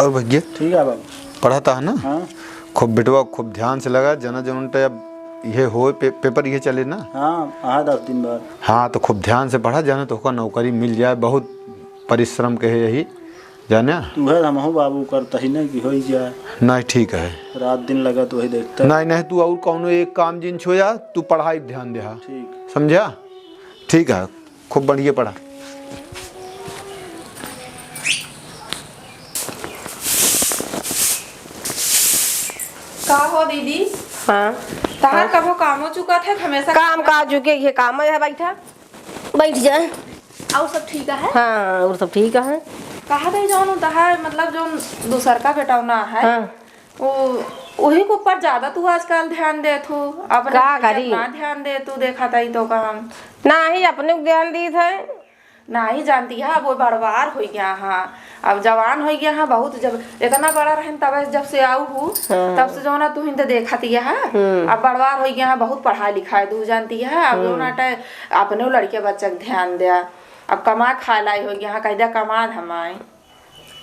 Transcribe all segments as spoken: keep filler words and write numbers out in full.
और भैया? ठीक है बाबू। पढ़त है ना? हाँ। खूब बेटवा, खूब ध्यान से लगा, जना जौन टे अब ये हो पे, पेपर ये चले ना? हाँ, आहा दस दिन बाद। हाँ, तो खूब ध्यान से पढ़ा, जाने तोहका नौकरी मिल जाए, बहुत परिश्रम के है यही, जाने? तू है, हमहू बाबू करता ही ना कि होई जाए। नहीं, ठीक है। रात दिन लगा तो वही देखता। नहीं, नहीं, तू और कौनो एक काम जिन छोया, तू पढ़ाई ध्यान दे, हाँ। ठीक। समझा? ठीक है। खूब बढ़िया पढ़ा। का हो दीदी? हाँ। तहार हाँ। कबो कामो चुकत है, हमेशा काम का चुके, ये काम है, बैठा, बैठ जा। और सब ठीक है? हाँ, और सब ठीक है। कहा थे जौन तहार, मतलब, जौन दूसर का बेटा ना है, हाँ। वो, वही के ऊपर ज्यादा तू आजकल ध्यान देत हो, अपने का ऊपर करी? ना ध्यान देत हो, देखा ताई तो काम। नाही, अपने को ध्यान दीत है। नाही जानती है, अब वो बड़वार हो गया हाँ, अब जवान हो गया हाँ बहुत। जब इतना बड़ा रहन तब जब से आऊ हूँ, हाँ। तब से जो ना तू हिंद देखत ही है, हम्म। अब बड़वार हो गया हाँ, बहुत पढ़ाई लिखाई दू जानती है, अब जो हम्म। ना टे अपने लड़के बच्चे के ध्यान दे, अब कमा खाए लाई हो गया हाँ, कह दिया कमा धमाए।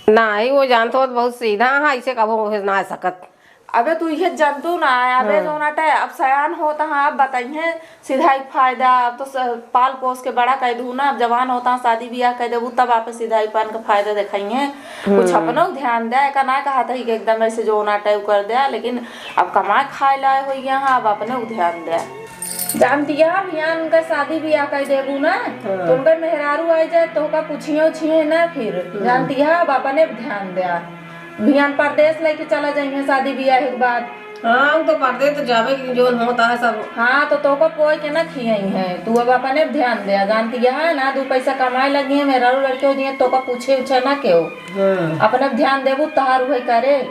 नाही, वो जानत हो, बहुत सीधा है, ऐसे कबो हो ना सकत। अबे तू इहे जानतू ना, अबे हाँ। जौन अटे, अब सयान होत हाँ, अब बताइए सिधाई के फायदा, अब तो स-, पाल पोस के बड़ा कर दू ना, अब जवान होत हाँ, शादी बियाह कर देबू, तब आप सिधाई पान का फायदा देखाइए। कुछ हम्म। अपनो ध्यान दे, का ना कहा था कि एकदम ऐसे जौन अटे उ कर दे, लेकिन अब कमाए खाए लाए हो यहाँ, अब अपने को ध्यान दे। जानती है, अब यहाँ उनका शादी बियाह कर देबू ना, हाँ। तो उनका मेहरारू आ जाए, तो का पूछिए उछिए ना फिर। हम्म। जानती है, अब अपने ध्यान दे। भियान परदेस लेके चला जाइहे शादी बियाह के बाद। हाँ, हम तो परदेस तो जाबे कि जौन होता है सब। हाँ, तो तोका पोए के ना खियाई है, तू अब अपने ध्यान दे, जानती है ना, दू पैसा कमाए लगी है, मेहरारू लड़के हो जिए, तोका पूछे उछे ना केहू। हाँ। अपने ध्यान देबू, तहार उहे करे,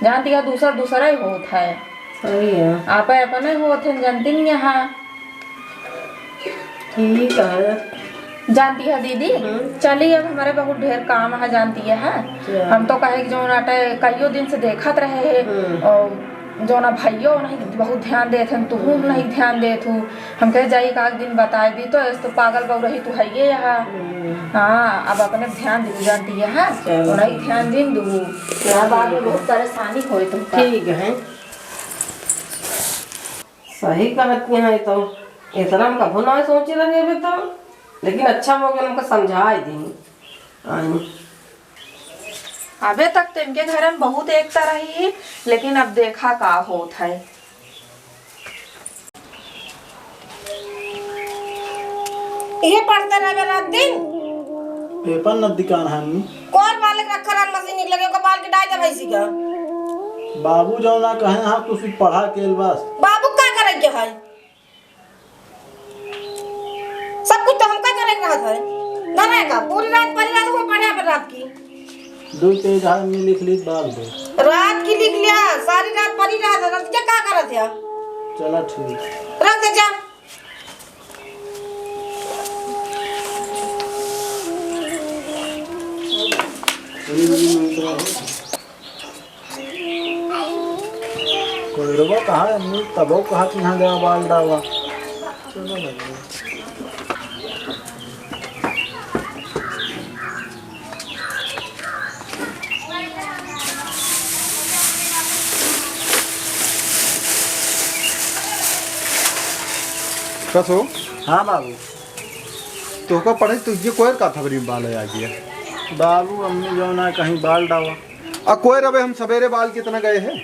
जानती है, दूसर दूसरा ही होत है। सही है। आप अपने होत हैं, जानती नहीं यहाँ। ठीक है। जानती है दीदी, हम्म। चली अब हमारे बहुत ढेर काम है, जानती है। अच्छा। हम तो कहे कि जौन अटे कईयो दिन से देखत रहे हैं, हम्म। और जौन भैयो नहीं बहुत ध्यान देत हैं, तू हम्म। नहीं ध्यान देत हूँ। हम कहे जाई एक आध दिन बताए दी तो, ऐसे तो पागल बउरही तू है ये यहाँ। हम्म। हाँ, अब अपने ध्यान दू, जानती है, हाँ? चलो। उन्हीं ध्यान दिन दू। चलो। यार, बाद में बहुत परेशानी होए तुमका। ठीक है। सही कहत हैं, तो इतना हम कभू ना सोचे रहे अबे तो, लेकिन अच्छा हो गया, हमको समझाए दी। आई। अबे तक तो इनके घर में बहुत एकता रही, लेकिन अब देखा का होत है। ये पढ़ते रहबे रात दिन। पेपर न दिकान है अम्मी। कोर बालक रखा रहन मशीन निकले, ओकर बाल के डाई दे भैंसी का। बाबू जौना कहे हाँ, तू सिर्फ पढ़ा के बस। बाबू का करे के है? सब कुछ तो हमका करे के रहत है। ना रहेगा, पूरी रात पड़ी रहत, वो पढ़े पर रात की। दो पेज है, अम्मी लिख ली, बाल दो। रात की लिख लिया, सारी रात पड़ी रहत है, रात के का करत है? चला ठीक। रख दे जा। कोयरवा कहाँ है? अम्मी तबो कहा कि यहाँ देवा बाल डावा। चलो भाई। कसो? हाँ बाबू। तोहका पढ़े तो ये कोयर का थबरी में बाल है आ गया। बाबू, अम्मी जौना कहीं बाल डावा। आ कोयर अबे हम सवेरे बाल कितना गए हैं?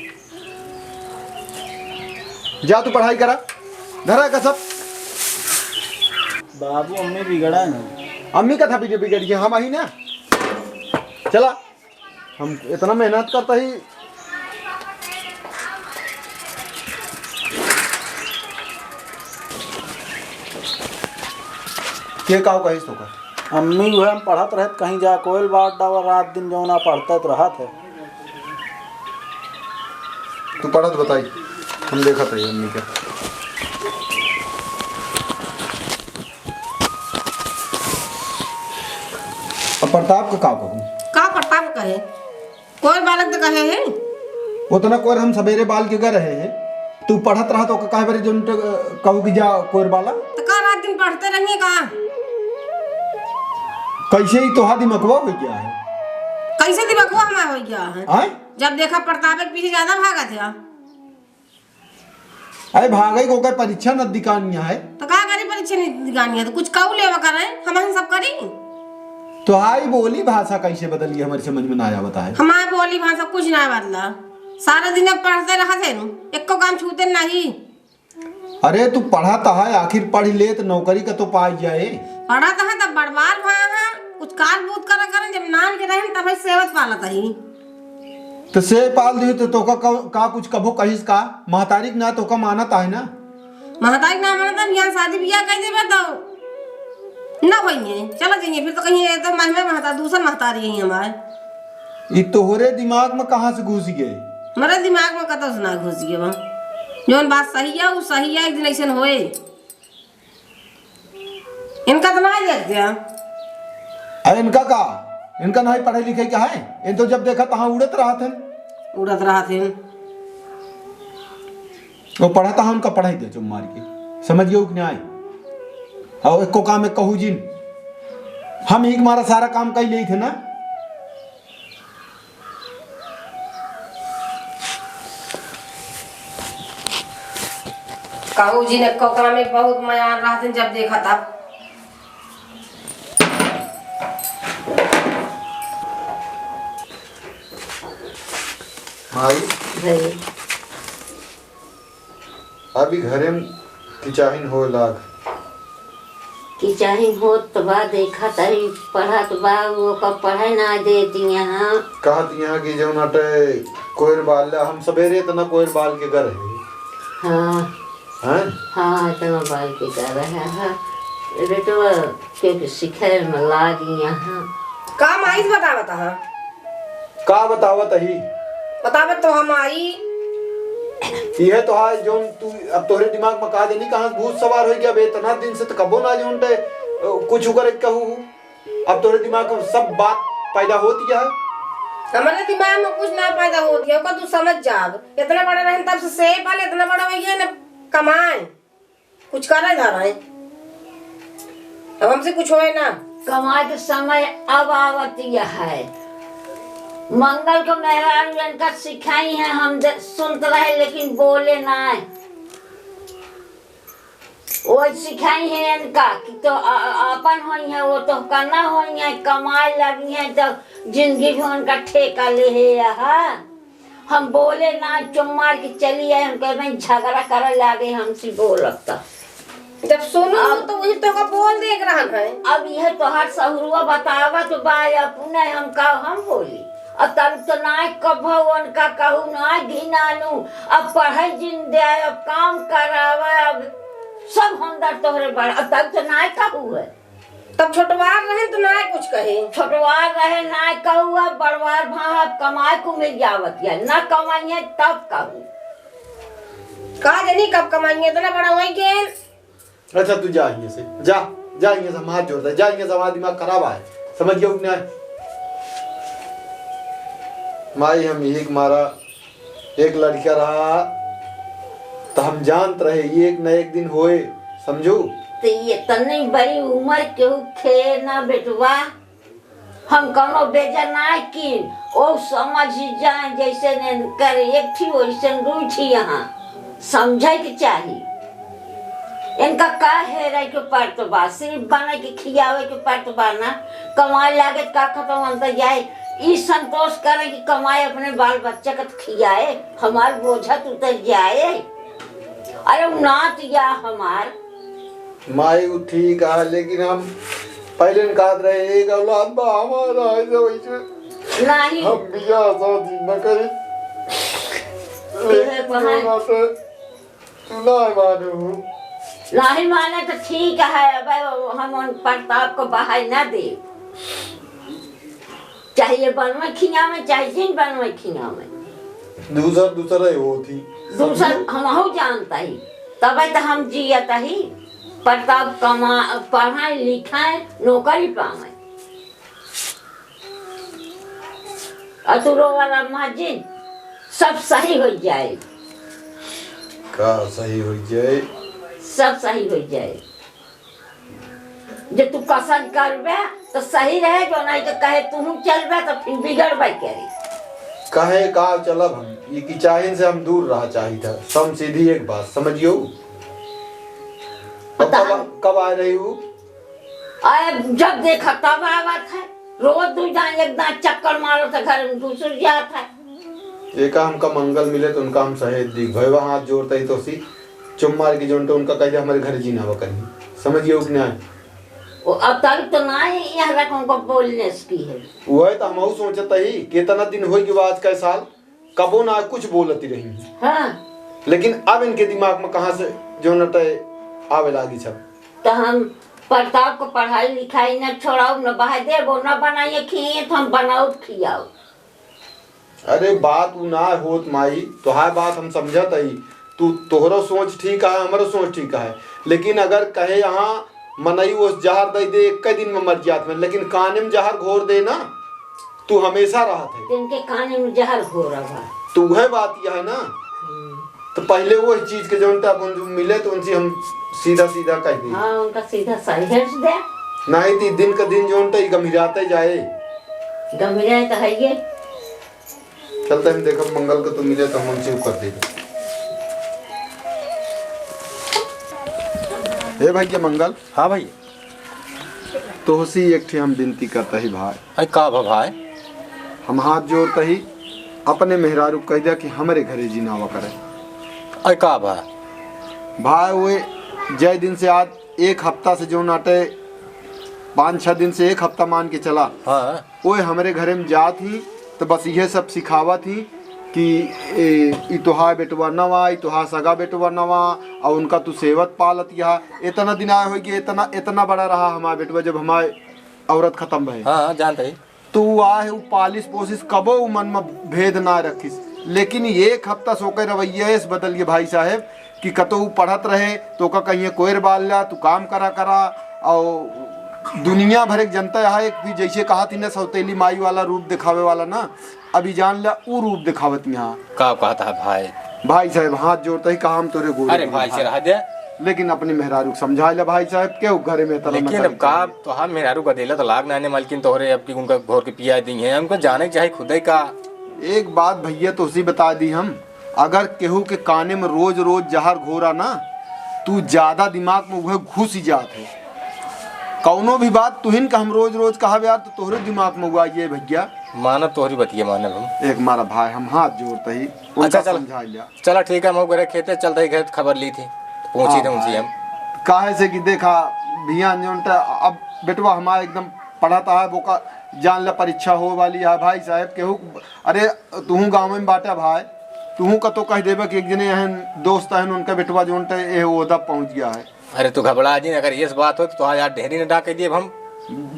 जा तू पढ़ाई करा, धरा का सब। बाबू, अम्मी बिगड़ा ना। अम्मी का था बिगड़, बिगड़ गया, हम आई ना। चला, हम इतना मेहनत करता ही। के काव कहिस तोका? अम्मी, उहे हम पढ़त रहत कहीं जा, कोयल बाट डावा, रात दिन जौना पढ़त रहत है। तू पढ़त बताई, हम देखत रही अम्मी के। अब प्रताप का का कहूँ? का प्रताप कहे? कोयर बालक तो कहे है। उतना कोयर हम सवेरे बाल के गा रहे हैं। तू पढ़त रहा तो काहे बारे जोन ट-, कहू कि जा कोयर बाला? तो का रात दिन पढ़ते रहिए का? कैसे ही तोहा दिमकवा हो गया है? कैसे दिमागवा हमार हो गया है? आय? जब देखा प्रतापे के पीछे ज्यादा भागत है। अरे भागई को ओकर परीक्षा नजदीकानी है। तो का करी परीक्षा नजदीकानी है? तो कुछ कहू लेवा करे, हम हम सब करी। तो आई बोली भाषा कैसे बदली, हमारी समझ में ना आवत है। हमार बोली भाषा कुछ ना बदला। सारा दिन अब पढ़ते रहत है नु, एको काम छूटे नहीं। अरे तू पढ़त है, आखिर पढ़ ले तो नौकरी का तो पाई जाए। पढ़त है तब बड़वार भा है, कुछ कार बूत करा करें, जब नान के रहें तब सेवत पालत ही। तो से पाल दी तो तोका का, का कुछ कभो कहिस का? महतारी के ना तोका मानत है ना? महतारी के ना मानत है, यहाँ शादी बियाह कर देबे तो ना होइए, चला जाइए फिर तो कहीं ये तो महमे महता-, दूसर महतारी है हमारे। ई तोहरे दिमाग में कहाँ से घुस गए? हमारे दिमाग में कतौ से ना घुस गए बा। जौन बात सही है, वो सही है, एक दिन ऐसन होए। इनका तो ना देख दिया। अरे इनका का? इनका नहीं पढ़े लिखे का है? इन तो जब देखा तहाँ उड़त रहत हैं। उड़त रहत हैं। वो पढ़ा तहाँ उनका पढ़ाई दे चुप मार के। समझ गए कि नहीं? और एको काम एक कहू जिन। हम ही मारा सारा काम कर ले थे ना। कहू जी ने कोकरा में बहुत मयान रहते जब देखा तब। माई, भाई। अभी घरे में किचाहिन होए लाग। किचाहिन होत त बा, देखत हई, पढ़त बा, ओका पढ़े ना देत यहाँ। कहत यहाँ कि जौन अटे कोयर बाल, हम सबेरे इतना कोयर बाल के घर है। हाँ। हैं? हाँ, इतना बाल के घर है, हाँ। बेटवा, क्योंकि सिखाए में लाग यहाँ। का माई से बतावत है? का बतावत अही? बतावत तो हम आई। इहे तो है जौन तू, अब तोहरे दिमाग में का जानी कहाँ से भूत सवार होइ गया बे, इतना दिन से तो कबो ना जौन ते, अ, कुछ करे कहू। अब तोहरे दिमाग में सब बात पैदा होती है। हमारे दिमाग में कुछ ना पैदा होती है, ओका तू समझ जाब। इतना बड़ा रहन तब से, से पाले इतना बड़ा होइ गया ना, कमाए। कुछ करे धरे। अब हमसे कुछ होए ना। कमाए के समय अब आवत है। मंगल के मेहरारू इनका सिखाई है, हम दे-, सुनत रहे लेकिन बोले ना। वो सिखाई है इनका कि तो अ-, अ-, अपन होई है, वो तो करना होई है, कमाए लगी है तो जिंदगी भर उनका ठेका ले है यहाँ। हम बोले ना, चुप मार के चली आए, हम कहे, "भाई, झगड़ा करे लागे हमसे बोलत त।" जब सुनू अब तो वही तो का बोल देख रहन है। अब यह तोहार सहुरुआ बतावत बा, अपने हम का हम बोली। अब तब तो ना कभो उनका कहू ना घिनानू, अब पढ़े जिन दे, अब काम करावा, अब सब हमदर तोहरे बड़, अब तब तो ना कहू है। तब छोटवार रहे तो ना कुछ कहे। छोटवार रहे ना कहू, अब बड़वार भा अब कमाए को मिल जावत है, ना कमाइए तब कहू। का जानी कब कमाइए, इतना बड़ा होई गेल। अच्छा तू जा हियां से, जा, जा हियां से, हम हाथ जोड़ता है, जा हियां से, हमारा दिमाग खराब है, समझ गया कि नहीं? माई हम एक मारा एक लड़का रहा, त हम जानत रहे, एक न एक दिन होए, समझू? त ये तनी बड़ी उम्र केहू खेले ना बेटवा, हम कौनो बेजा ना कीन, ओ समझ जाए, जैसे ने कर एक थी, वैसे दुई थी यहाँ। समझे के चाही। इनका का हेरे के पड़त बा, सिर्फ बने के खियावे के पड़त बा ना। कमाए लागे का खत्म अंत जाए, ई संतोष करे कि कमाए अपने बाल बच्चा का खियाए, हमार बोझा त उतर जाए। अरे उ नात या हमार। माई उ ठीक है, लेकिन हम पहले न कहत रहे, एक औलाद बा हमारा, ऐसे वैसे। नहीं। हम बियाह शादी न करी। इहे लेकिन कहे। जो बात है, तू ना मानू। नहीं माने तो ठीक है, अब हम उन प्रताप को बहाई ना दे। चाहे ये बनवे खियावे, चाहे जिन बनवे खियावे। दूसर, दूसर है वो थी। दूसर हमहू जानता ही, तबे तो हम जियत ही। प्रताप कमा, पढ़ाई लिखाई, नौकरी पावे। अतुरो वाला मस्जिद सब सही हो जाए। का सही हो जाए? सब सही हो जाए। जे तू पसंद करबे तो सही रहे, जो नहीं तो कहे तू चलबे तो फिर बिगड़बे करे। कहे का चलब हम, ई कि चाहिन से हम दूर रहा चाहित है। सम सीधी एक बात समझियो। अब पता कब, नहीं। कब आ रही हूँ? अरे जब देखा तब आवत है, रोज दू जान एक दांत चक्कर मारो तो घर में घुस जात है। एका हमका मंगल मिले तो उनका हम सहेज दी। भैया हाथ जोड़ता ही तो सी चुप मार के जोन तो उनका कह दे हमारे घर जीना वकनी। समझियो कि नहीं? वो अब तक तो ना ही यहाँ तक उनको बोलने की है। वह तो हम सोचत ही, कितना दिन होई कि आज का साल कबो ना कुछ बोलती रही। हाँ। लेकिन अब इनके दिमाग में कहाँ से जो नटे आवे लागी सब। तो हम प्रताप को पढ़ाई लिखाई न छोड़ाओ, न बहा देबो, न बनाइए खिए, तो हम बनाओ खियाओ। अरे बात उ ना होत माई, तोहार बात हम समझत हई, तू, तोहरो सोच ठीक है, हमरो सोच ठीक है, लेकिन अगर कहे यहाँ मनई वो जहर दे दे, एक दिन में मर जात में, लेकिन काने में जहर घोर दे ना, तू हमेशा रहत है। इनके काने में जहर घोरा बा। तो वह बात यह है ना। हम्म। तो पहले वो चीज के जौन टा अपन जो मिले तो उनसे हम सीधा सीधा कह दी। हाँ, उनका सीधा सही भेज दे। नहीं तो दिन का दिन जौन टा गंभीराते जाए। गंभीराए तो है ये। चलते हम देखब मंगल को तू मिले तो हम उनसे ऊ कर देबे। हे भैया मंगल। हाँ भैया। तोहसी एक ठे हम विनती करता ही भाई। अरे का भा भाई? हम हाथ जोड़ता ही अपने मेहरारू कह दिया कि हमरे घरे जिनावा करे। अरे का भा? भाई वो जय दिन से आज एक हफ्ता से जो नाटे पाँच छह दिन से एक हफ्ता मान के चला। हाँ। ओए हमरे घरे में जात ही, तो बस इहे सब सिखावत ही कि ए, ई तोहार बेटवा नवा, ई तोहार सगा बेटवा नवा, और उनका तू सेवत पालत यहाँ। इतना दिन आए होई कि इतना, इतना बड़ा रहा हमार बेटवा, जब हमार औरत खत्म भए। हाँ, हाँ, जानत ही। तो ऊ आहे, ऊ पालिस पोसिस, कबो ऊ मन में भेद ना रखिस। लेकिन एक हफ्ता से ओकर रवैया ऐस बदल गए भाई साहब, कि कतो ऊ पढ़त रहे, तो ओका कहिए कोयर बाल ला, तू काम करा करा, और दुनिया भर एक जनता है, एक भी जैसे कहा थी ना सौतेली माई वाला रूप दिखावे वाला ना, अभी जान ला ऊ रूप दिखावत यहाँ। का कहता है भाई? भाई साहब, हाथ जोड़ता ही कहा हम तोरे गोरे अरे गिरे भाई से भाई। रहा दे। लेकिन अपनी मेहरारू को समझा ले भाई साहब, केहू घरे में इतना लेकिन मत अब का, करिए। तो हम मेहरारू का देला तो लाग ना ने मालकिन तोहरे अब की उनका घोर के पिया दी है, उनको जाने के चाहे खुदे का। एक बात भैया तोसी बता दी हम, अगर केहू के काने में रोज रोज जहर घोरा ना, तू ज्यादा दिमाग में वह घुस ही जात है। कौनो भी बात तुहिन का हम रोज रोज कहब यार, तो तोहरे दिमाग में हुआ ये भैया। मानब तोहरी बतिया, मानब हम। एक मारा भाई, हम हाथ जोड़ते ही उनका अच्छा, चल। समझा लिया। चला ठीक है, हम घरे खेते चलते ही घर खबर ली थी, पहुँची हाँ थे उनसे भाई। हम। काहे से कि देखा, भियान जौन टा अब बेटवा हमारा एकदम पढ़त है, वो का जान ला परीक्षा हो वाली है भाई साहब, केहू, अरे तुहूँ गाँव में बाटा भाई, तुहूँ का तो कह देबे कि एक जने अहन दोस्त अहन, उनका बेटवा जौन टा ये ओहदा पहुँच गया है। अरे तू घबरा जिन, अगर ये बात हो तो तोहार यार ढेरी न डाके दिए हम।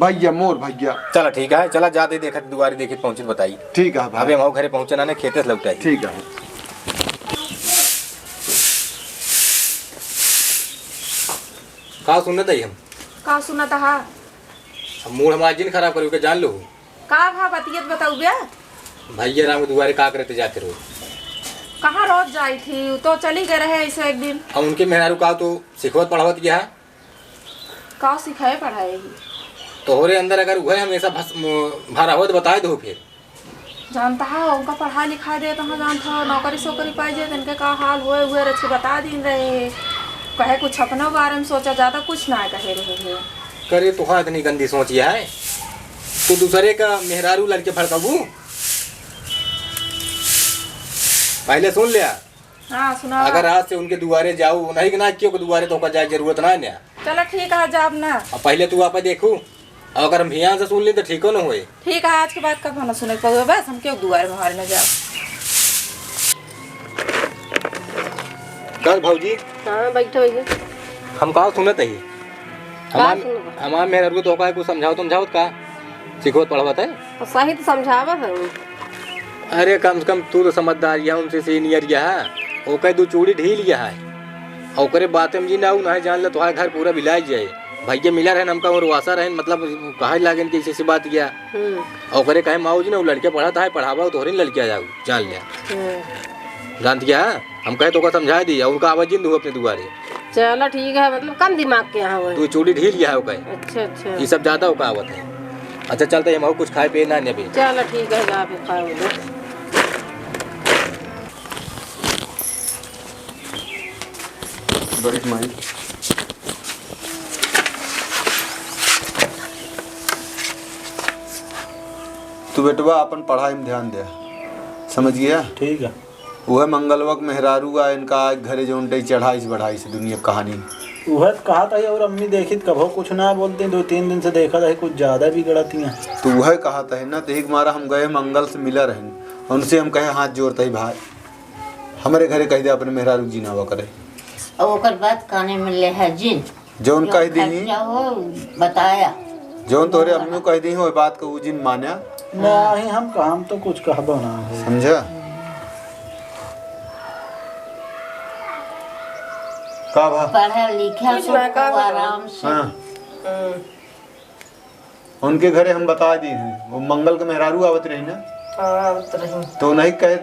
भैया, मोर भैया। चला ठीक है, चला जाते देखत दुआरे देखित पहुँचित बताई। ठीक है भाई। अबे हम घरे पहुँचे ना ने खेते से लौटाई। ठीक है। का सुनत है हम? का सुनत हा? अब मूड हमार जिन खराब करू के जान लो। का भा बतियत बताऊ बे? भैया राम के दुआरे का करते जाते रहो? कहाँ रोज जाई थी? उ तो चली गए रहे ऐसे एक दिन। अब उनके मेहरारू का तो सिखवत पढ़ावत गया है। का सिखाए पढ़ाए ही? तोहरे अंदर अगर उहे हमेशा भस-, म-, भरा हो तो बताए दो फिर। जानता है, उनका पढ़ाई लिखाई दे तो हाँ जानता हो, नौकरी सोकरी पाई जाए, इनके का हाल होए हुए रच के बता दिन रहे। कहे कुछ अपने बारे में सोचा, ज्यादा कुछ ना कहे रहे हैं। करे तोहार इतनी गंदी सोच ये है, तू दूसरे का मेहरारू लड़के भड़काबू? पहले सुन लिया। हाँ, सुनावा। अगर आज से उनके दुआरे जाऊ, नहीं कि ना, क्यों के दुआरे तो का जाए जरूरत ना है ना। चलो ठीक है, जाब ना। अब पहले तू आप देखू, अब अगर हम ध्यान से सुन ली तो ठीक हो ना होए। ठीक है, आज के बाद कब ना सुने पाऊँ, बस हम क्यों दुआरे में हमारे ना जाओ। कल भौजी। हाँ, बैठो भैया। हम का सुनत ही? का हमार, सुनबा? हमार मेहरारू तो का कुछ समझाओ, समझाओ का? सिखोत पढ़वत है? तो सही तो समझावा है। अरे कम से कम तू तो समझदार या उनसे सीनियर या है। ओके दो चूड़ी ढील या है। ओकरे बात में जी ना, उ ना जान ले, तुम्हारे घर पूरा बिलाई जाए। भैया मिला रहन हमका और वासा रहन, मतलब, कहे लागन कि ऐसी ऐसी बात किया। हम्म। ओकरे कहे माऊ जी ना, वो लड़के पढ़त है, पढ़ावा, तोहरे लड़के आ जाओ, जान ले। हम्म। जानत क्या है? हम कहे तो का समझा दी, उनका आवाज जिन दू अपने दुआरे। चला ठीक है, मतलब कम दिमाग के यहाँ हुए। तू चूड़ी ढील गया है ओके। अच्छा, अच्छा। ये सब ज्यादा ओका आवत है। अच्छा चलते हम और कुछ खाए पिए ना नेबे। चला ठीक है, जा फिर खाए दो। बड़ी माई। तू बेटवा अपन पढ़ाई में ध्यान दे, समझ गया? ठीक है। उहे मंगलवा के मेहरारू आ इनका आज घरे जौन टई चढ़ाइस बढ़ाइस दुनिया के कहानी। उहे त कहत है, और अम्मी देखित कभो कुछ ना बोलती, दो तीन दिन से देखत है कुछ ज्यादा बिगड़त ही है। तो उहे कहत है ना, तो एक मारा हम गए मंगल से मिला रहन, उनसे हम कहे हाथ जोड़ते ही भाई, हमरे घरे कह दे अपने मेहरारू के जिनावा करे। और ओकर बात काने में ले है जिन। जौन जो कह दीही। खर्चा हो, बताया। जौन तोहरे अम्मी कह दीही, ओए बात के उ जिन मान्या। नहीं, हम काम तो कुछ कहबो ना हो। समझा? का भा? पढ़ा लिखा कुछ तो ना, का खूब भा? आराम से। हाँ। हम्म। उनके घरे हम बता दी हैं, वो मंगल के मेहरारू आवत रही ना। हाँ, आवत रही। तो नहीं कहे,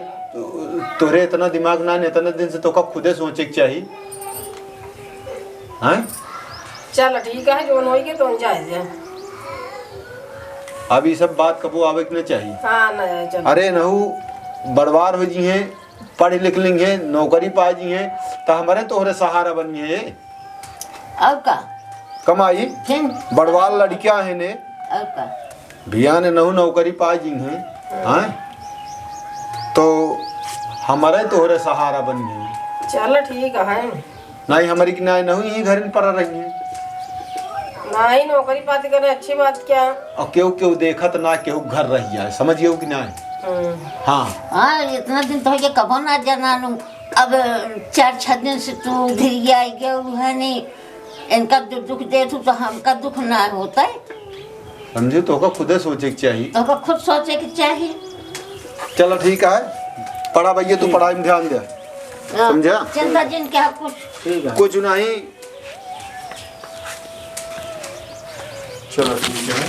तोहरे इतना दिमाग ना, इतने दिन से तोका खुदे सोचे के चाही। हाँ? चल ठीक है, जौन होई के तौन जाए दे। अब ये सब बात कबो आवे के ना चाही। हाँ, ना, चल। अरे नहू, बड़वार हो जी हैं, पढ़ लिख लेंगे, नौकरी पा जी हैं, तो हमारे तोहरे सहारा बन गए। और का? कमाई, फिर? बड़वार लड़कियां हैं ने। और का? भिया ने नहू नौकरी पा जी हैं, हाँ? तो हमारे तोहरे सहारा बन गए। चल ठीक है। नहीं, हमारी की नाई नहू यहीं घर में पड़ा रही है। नहीं, नौकरी पाती करे, अच्छी बात क्या? और केहू, केहू देखत ना, केहू घर रह जाए, समझ गयो कि नहीं? हम्म। हाँ। हाँ, इतना दिन तो हो गया, कबो ना जाना नू। अब चार छह दिन से तू उधर ही आई गयो है नहीं, इनका जो दुख दे तू तो हमका दुख ना होता है। समझे, तोका खुदे सोचे के चाही। तोका खुद सोचे के चाही। चलो ठीक है, पढ़ा भैया, तू पढ़ाई में ध्यान दे। हाँ, समझा? चिंता जिन क्या कुछ। ठीक है। कुछ नहीं। चलो ठीक है।